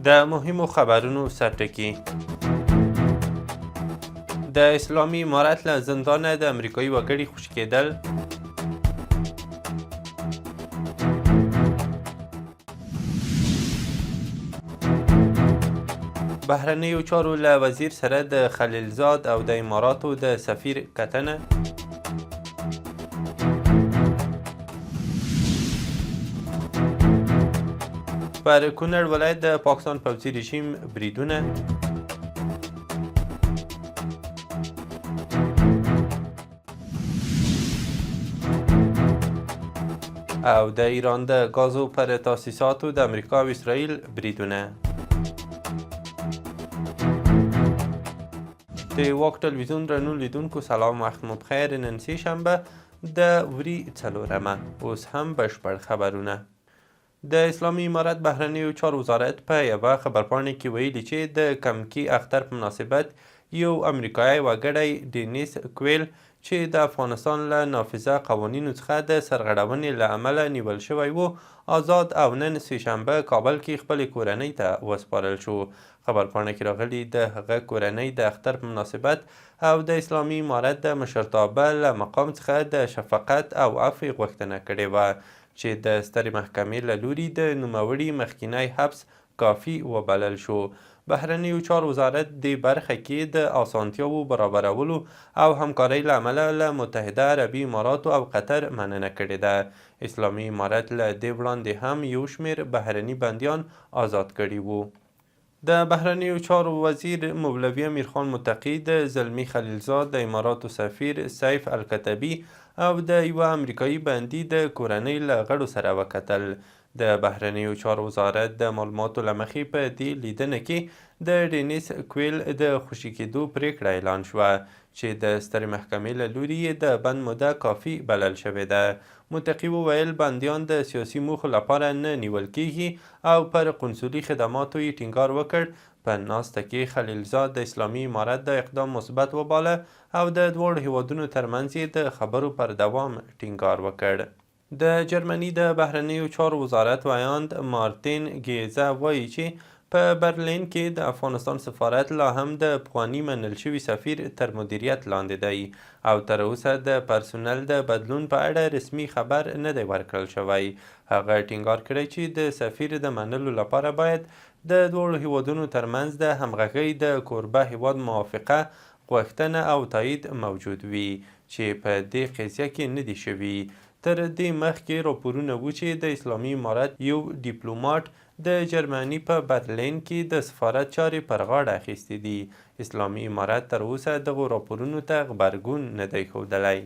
د مهمو خبرونو سرټکي: د اسلامي امارت له زندانه د امریکایي وګړي خوشي کېدل، بهرنیو چارو له وزیر سره د خلیلزاد او د اماراتو د سفیر کتنه، پر کونړ ولایت د پاکستان پوځي رژیم بریدونه، او د ایران د ګازو پر تاسیساتو د امریکا او اسرائیل بریدونه. د واک ټلویزیون درنو لیدونکو سلام، وخت مو بخیر. نن سه شنبه د وري 4مه. اوس هم بشپړ خبرونه. د اسلامي امارت بهرنیو چارو وزارت په یوه خبرپاڼه کې ویلي چې د کمکي اختر په مناسبت یو امریکایي وګړی ډینیس کویل چې د افغانستان له نافذه قوانینو څخه د سرغړونې له امله نیول شوی و، ازاد او نن سه شنبه کابل کې خپلې کورنۍ ته وسپارل شو. خبرپاڼه کې راغلي، د هغه کورنۍ د اختر په مناسبت او د اسلامي امارت د مشرتابه له مقام څخه د شفقت او عفوې غوښتنه کړې وه چې د سترې محکمې له لوري د نوموړي مخکینی حبس کافي وبلل شو. بهرنیو چارو وزارت دې برخه کې د اسانتیاوو برابرولو او همکارۍ له امله له متحده عربي اماراتو او قطر مننه کړې ده. اسلامي امارت له دې وړاندې هم یو شمېر بهرني بندیان ازاد کړي وو. د بهرنیو چارو وزیر مولوي امیرخان متقي د زلمي خلیلزاد، د اماراتو سفیر سیف الکتبي او د یوه امریکایي بندي د کورنۍ له غړو سره وکتل. د بهرنیو چارو وزارت د معلوماتو له مخې په دې لیدنه کې د ډینیس کویل د خوشي کېدو پرېکړه اعلان شوه چې د سترې محکمې له لوري یې د بند موده کافي بلل شوې ده. متقي وویل، بندیان د سیاسي موخو لپاره نه نیول کېږي او پر قنسولي خدماتو یې ټینګار وکړ. په ناسته کې خلیلزاد د اسلامي امارت دا اقدام مثبت وباله او د دواړو هېوادونو ترمنځ یې د خبرو پر دوام ټینګار وکړ. د جرمني د بهرنیو چارو وزارت ویاند مارتین ګیزه وایي چې په برلین کې د افغانستان سفارت لا هم د پخواني منل شوي سفیر تر مدیریت لاندې دی او تر اوسه د پرسونل د بدلون په اړه رسمي خبر نه دی ورکړل شوی. هغه ټینګار کړی چې د سفیر د منلو لپاره باید د دواړو هیوادونو ترمنځ د همغږۍ د کوربه هیواد موافقه، غوښتنه او تایید موجود وي چې په دې قضیه کې نه دي شوي. تر دې مخکې راپورونه وو چې د اسلامي امارت یو ډیپلوماټ د جرمني په برلین کې د سفارت چارې پر غاړه اخیستې دي. اسلامي امارت تر اوسه دغو راپورونو ته غبرګون نه دی ښودلی.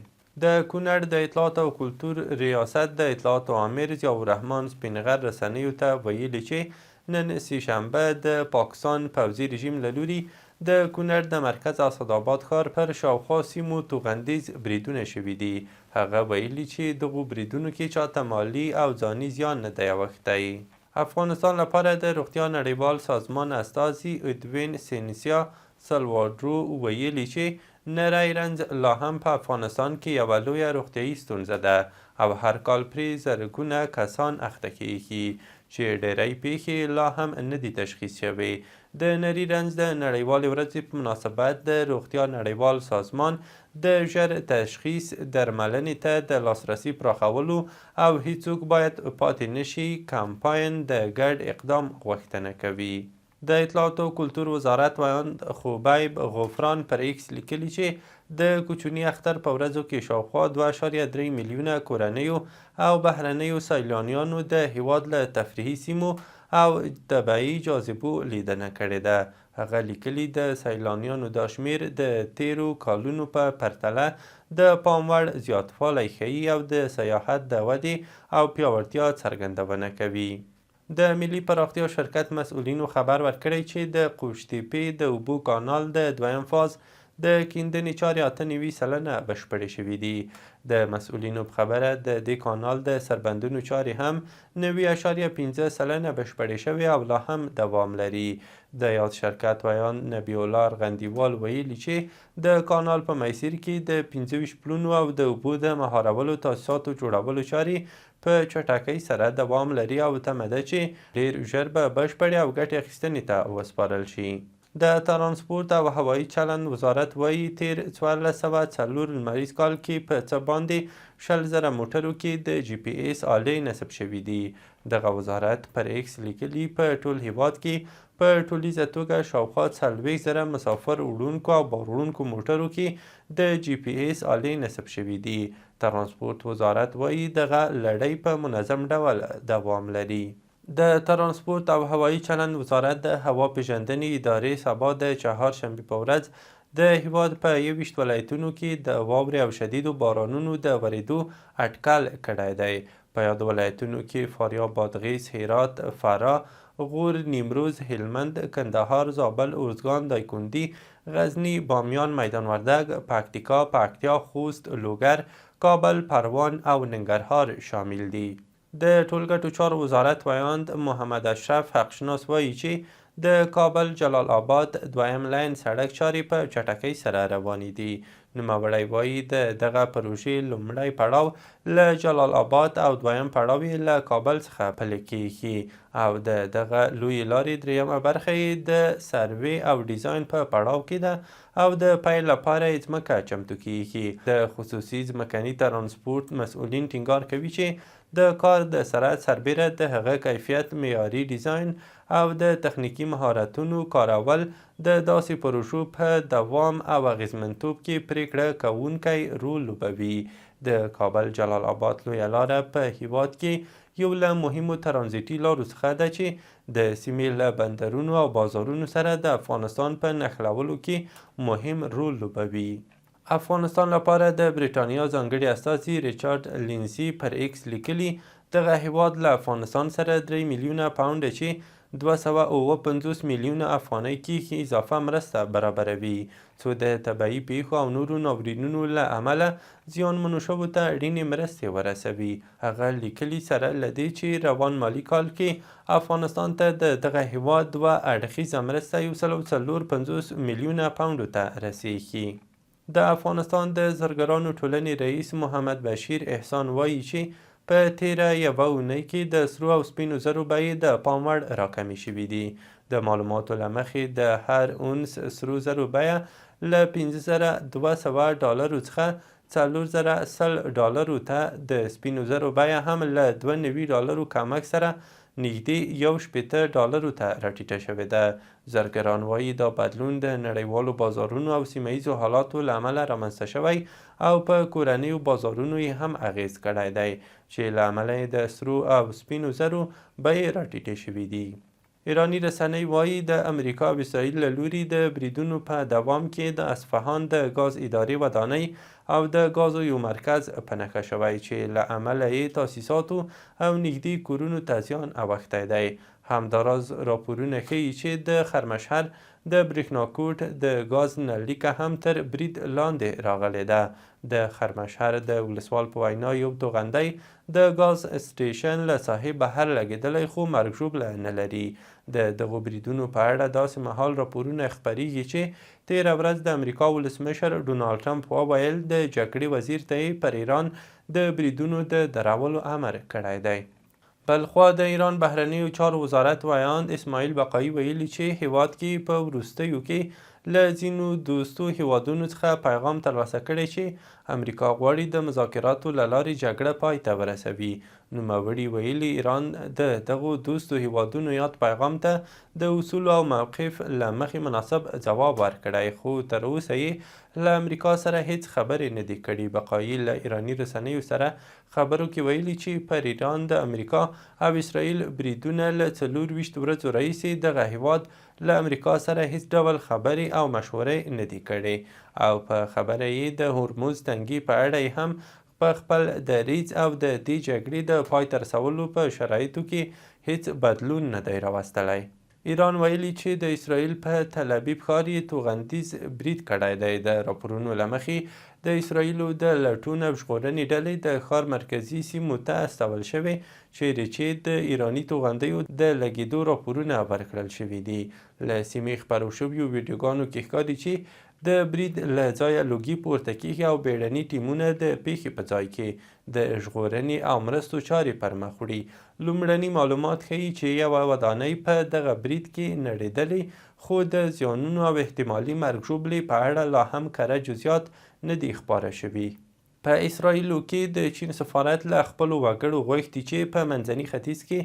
د کونړ د اطلاعاتو او کلتور ریاست د اطلاعاتو آمر ضیاءالرحمن سپینغر رسنیو ته ویلي چې نن سې شنبه د پاکستان پوځي رژیم له لوري د کونړ د مرکز اسعداباد ښار پر شاوخوا سیمو توغندیز بریدونه شوي دي. هغه ویلي چې دغو بریدونو کې چاته مالي او ځاني زیان نه دی اوښتی. افغانستان لپاره د روغتیا نړیوال سازمان استازي ادوین سینسیا سلواډرو ویلي چې نری رنځ لا هم په افغانستان کې یوه لویه روغتیايي ستونزه ده او هر کال پرې زرګونه کسان اخته کېږي چې ډېری پېښې یې لا هم نه دي تشخیص شوې. د نري رنځ د نړیوالې ورځې په مناسبت د روغتیا نړیوال سازمان د ژر تشخیص، درملنې ته د لاسرسي پراخولو او هیڅوک باید پاتې نه شي کمپاین د ګډ اقدام غوښتنه کوي. د اطلاعاتو او کلتور وزارت ویاند خبیب غفران پر ایکس لیکلي چې د کوچني اختر په ورځو کې شاوخوا 2.3 میلیونه کورنیو او بهرنیو سیلانیانو د هیواد له تفریحي سیمو او طبعي جاذبو لیدنه کړې ده. هغه لیکلي، د سیلانیانو دا شمېر د تېرو کالونو په پرتله د پام وړ زیاتوالی ښيي او د سیاحت د ودې او پیاوړتیا څرګندونه کوي. د ملي پراختیا شرکت مسؤلینو خبر ورکړی چې د قوشتېپې د اوبو کانال د دویم فاز د کیندنې چارې 98% بشپړې شوې دي. د مسؤلینو په خبره د دې کانال د سربندونو چارې هم 90.5% بشپړې شوې او لا هم دوام لري. د یاد شرکت ویاند نبي الله ارغندیوال ویلي چې د کانال په مسیر کې د 25 پلونو او د اوبو د مهارولو تاسیساتو جوړولو چارې په چټکۍ سره دوام لري او تمه ده چې ډېر ژر به بشپړې او ګټې اخیستنې ته وسپارل شي. د ترانسپورت او هوایي چلند وزارت وایي، تېر 1404 لمریز کال کې په څه باندې 20,000 موټرو کې د جي پي اس آلې نصب شوې دي. دغه وزارت پر ایکس لیکلي، په ټول هیواد کې په ټولیزه توګه شاوخوا 40,000 مسافر وړونکو او بار وړونکو موټرو کې د جي پي اس آلې نصب شوې دي. ترانسپورت وزارت وایي، دغه لړۍ په منظم ډول دوام لري. د ترانسپورت او هوایي چلند وزارت د هوا پېژندنې ادارې سبا د چهارشنبې په ورځ د هیواد په 21 ولایتونو کې د واورې او شدیدو بارانونو د ورېدو اټکل کړی دی. په یادو ولایتونو کې فاریاب، بادغیس، هرات، فراه، غور، نیمروز، هلمند، کندهار، زابل، ارزګان، دایکندي، غزني، بامیان، میدان وردګ، پکتیکا، پکتیا، خوست، لوګر، کابل، پروان او ننګرهار شامل دي. د ټولګټو چارو وزارت ویاند محمد اشرف حقشناس وایي چې د کابل جلال آباد دویم لاین سړک چارې په چټکۍ سره روانې دي. نوموړی وایي، د دغه پروژې لومړی پړاو له جلال آباد او دویم پړاو یې له کابل څخه پلي کیږي او د دغه لویې لارې درېیمه برخه یې د سروې او ډیزاین په پړاو کې ده او د پیل لپاره یې ځمکه چمتو کیږي. د خصوصي ځمکني ترانسپورت مسؤلین ټینګار کوي چې د کار د سرعت سربېره د هغه کیفیت، معیاري ډیزاین او د تخنیکي مهارتونو کارول د داسې پروژو په دوام او اغېزمنتوب کې پرېکړه کوونکی رول لوبوي. د کابل جلال آباد لویه لاره په هیواد کې یو له مهمو ترانزیټي لارو څخه ده چې د سیمې له بندرونو او بازارونو سره د افغانستان په نښلولو کې مهم رول لوبوي. افغانستان لپاره د برېټانیا ځانګړي استازي ریچارډ لینزي پر ایکس لیکلي، دغه هیواد له افغانستان سره 3 میلیونه پاونډ چې 257 میلیونه افغانۍ کېږي اضافه مرسته برابروي، څو د طبیعي پېښو او نورو ناورینونو له امله زیانمنو شوو ته اړینې مرستې ورسوي. هغه لیکلي، سره له دې چې روان مالي کال کې افغانستان ته د دغه هیواد دوه اړخیزه مرسته 154 میلیونه پاونډو ته رسېږي. د افغانستان د زرګرانو ټولنې رئیس محمد بشیر احسان وایي چې په تېره یوه اونۍ کې د سرو او سپینو زرو بیې د پام وړ راکمې شوې دي. د معلوماتو له مخې د هر اونس سرو زرو بیه له 5200 ډالرو څخه 4100 ډالرو ته، د سپینو زرو بیه هم له 92 ډالرو کمښت سره نږدې 61 ډالرو ته راټیټه شوې ده. زرګران وایي، دا بدلون د نړیوالو بازارونو او سیمه ییزو حالاتو له امله رامنځته شوی او په کورنیو بازارونو یې هم اغېز کړی دی، چې له امله یې د سرو او سپینو زرو بیې راټیټې شوې دي. ایراني رسنۍ وایي، د امریکا او اسرائیل له لوري د بریدونو په دوام کې د اصفهان د ګاز ادارې ودانۍ او د ګازو یو مرکز په نښه شوی، چې له امله یې تاسیساتو او نږدې کورونو ته زیان اوښتی دی. همداراز راپورونه ښيي چې د خرمشهر د برېښناکوټ د ګاز نللیکه هم تر برید لاندې راغلې ده. د خرمشهر د ولسوال په وینا، یو توغندی د ګاز سټیشن له ساحې بهر لګېدلی، خو مرګ ژوبله نه لري. د دغو بریدونو په اړه داسې مهال راپورونه خپرېږي چې تېره ورځ د امریکا ولسمشر ډونالډ ټرمپ وویل، د جګړې وزیر ته یې پر ایران د بریدونو د درولو امر کړی دی. بلخوا د ایران بهرنیو چارو وزارت ویاند اسماعیل بقایي ویلي چې هیواد کې په وروستیو کې له ځینو دوستو هیوادونو څخه پیغام ترلاسه کړی چې امریکا غواړي د مذاکراتو له لارې جګړه پای ته ورسوي. نوموړي ویلي، ایران د دغو دوستو هیوادونو یاد پیغام ته د اصولو او موقف له مخې مناسب ځواب ورکړی، خو تر اوسه یې له امریکا سره هیڅ خبرې نه دي کړي. بقایي له ایراني رسنیو سره خبرو کې ویلي چې پر ایران د امریکا او اسرائیل بریدونه له 24 ورځو راهیسې دغه هیواد له امریکا سره هیڅ ډول خبرې او مشورې نه دي کړې او په خبره یې د هرمز تنګي په اړه یې هم په خپل دریځ او د دې جګړې د پای ته رسولو په شرایطو کې هیڅ بدلون نه دی راوستلی. ایران ویلي چې د اسراییل په تل ابیب ښار یې توغندیز برید کړی دی. د راپورونو له مخې د اسراییلو د لټون او ژغورنې ډلې د ښار مرکزي سیمو ته استول شوې، چیرې چې د ایراني توغندیو د لګېدو راپورونه ورکړل شوي دي. له سیمې خپرو شویو ویډیوګانو کې ښکاري چې د برید له ځایه لوګي پورته کېږي او بیړني ټیمونه د پېښې په ځای کې د ژغورنې او مرستو چارې پر مخ وړي. لومړني معلومات ښيي چې یوه ودانۍ په دغه برید کې نړېدلې، خو د زیانونو او احتمالي مرګ ژوبلې په اړه لا هم کره جزیات نه دي خپاره شوي. په اسراییلو کې د چین سفارت له خپلو وګړو غوښتي چې په منځني ختیځ کې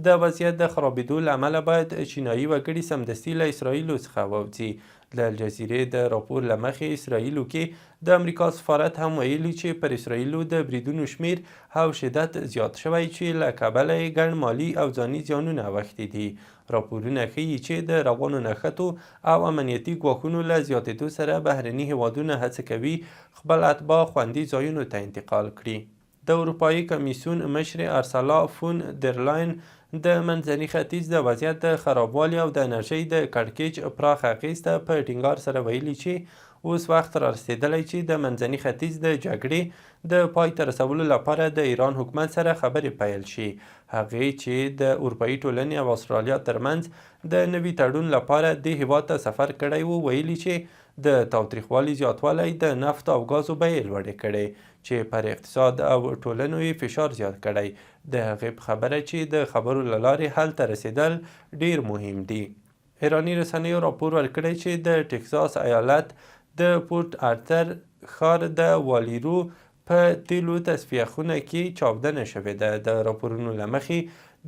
د وضعیت د خرابېدو له امله باید چینایي وګړي سمدستي له اسراییلو څخه ووځي. د الجزیرې د راپور له مخې اسراییلو کې د امریکا سفارت هم ویلي چې پر اسراییلو د بریدونو شمېر او شدت زیات شوی چې له کبله یې ګڼ مالي او ځاني زیانونه اوښتي دي. راپورونه ښيي چې د روانو نښتو او امنیتي ګواښونو له زیاتېدو سره بهرني هېوادونه هڅه کوي خپل اتباع خوندي ځایونو ته انتقال کړي. د اروپايي کمیسیون مشرې ارسلا فون درلاین د منځني ختیځ د وضعیت د خرابوالي او د انرژۍ د کړکېچ پراخ اغېز ته په ټینګار سره ویلي چې اوس وخت رارسېدلی چې د منځني ختیځ د جګړې د پای ته رسولو لپاره د ایران حکومت سره خبرې پیل شي. هغې چې د اروپايي ټولنې او استرالیا ترمنځ د نوي تړون لپاره دې هېواد ته سفر کړی و، ویلي چې د تاوتریخوالي زیاتوالی د نفتو او ګازو بیې لوړې کړې چې پر اقتصاد او ټولنو یې فشار زیات کړی. د هغې په خبره چې د خبرو له لارې حل ته رسېدل ډېر مهم دي. ایراني رسنیو راپور ورکړی چې د ټکزاس ایالت د پورت ارتر ښار د والیرو په تیلو تصفیه خونه کې چاودنه شوې ده. د راپورونو له مخې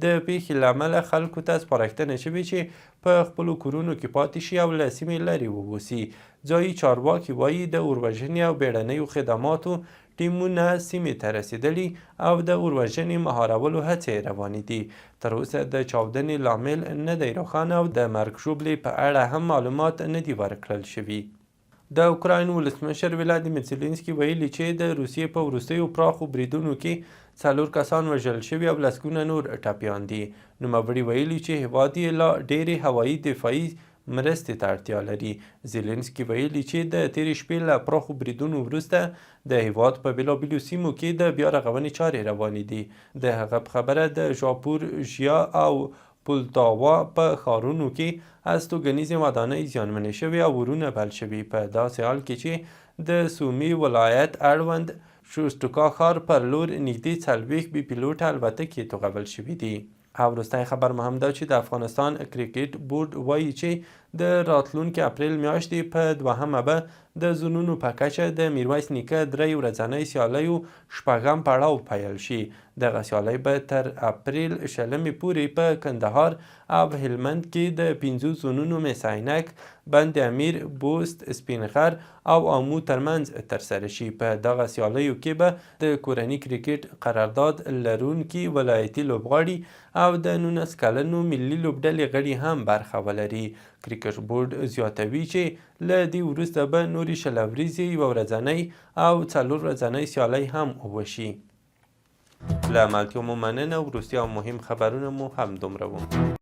د پیښې له امله خلکو ته سپارښتنه شوې چې په خپلو کورونو کې پاتې شي او له سیمې لرې واوسي. ځایي چارواکي وایي د اوروژنې او بیړنیو خدماتو ټیمونه سیمې ته رسېدلي او د اوروژنې مهارولو هڅې روانې دي. تر اوسه د چاودنې لامل نه دی روښانه او د مرګ ژوبلې په اړه هم معلومات نه دي ورکړل شوي. د اوکراین ولسمشر ولادیمیر زیلینسکي ویلي چې د روسیې په وروستیو پراخو بریدونو کې څلور کسان وژل شوي او لسګونه نور ټپیان دي. نوموړي ویلي چې هېواد یې لا ډېرې هوایي دفاعي مرستې ته اړتیا لري. زیلینسکي ویلي چې د تېرې شپې له پراخو بریدونو وروسته د هېواد په بېلابېلو سیمو کې د بیا رغونې چارې روانې دي. د هغه په خبره د ژاپور ژیا او پولتاوا په ښارونو کې استوګنیزې ودانۍ زیانمنې شوې او ورونه بل شوي، په داسې حال کې چې د سومي ولایت اړوند شوسټوکا ښار پر لور نږدې 40 بې پیلوټه الوتکې توغول شوې دي. او وروستی خبر مو هم دا چې د افغانستان کرکټ بورډ وایي چې د راتلونکې اپریل میاشتې په دوهمه به د زونونو په کچه د میرویس نیکه درې ورځنۍ سیالیو شپږم پړاو پیل شي. دغه سیالۍ به تر اپریل 20مې پورې په کندهار او هلمند کې د پنځو زونونو مس عینک، بند امیر، بوست، سپین غر او آمو ترمنځ ترسره شي. په دغه سیالیو کې به د کورني کرکټ قرارداد لرونکي ولایتي لوبغاړي او د 19 کلنو ملي لوبډلې غړي هم برخه ولري. کرکټ بورډ زیاتوي چې له دې وروسته به نورې 20 اوریزې، یوه ورځنۍ او څلور ورځنۍ سیالۍ هم وشي. له ملتیا مو مننه. وروستي او مهم خبرونه مو هم دومره وو.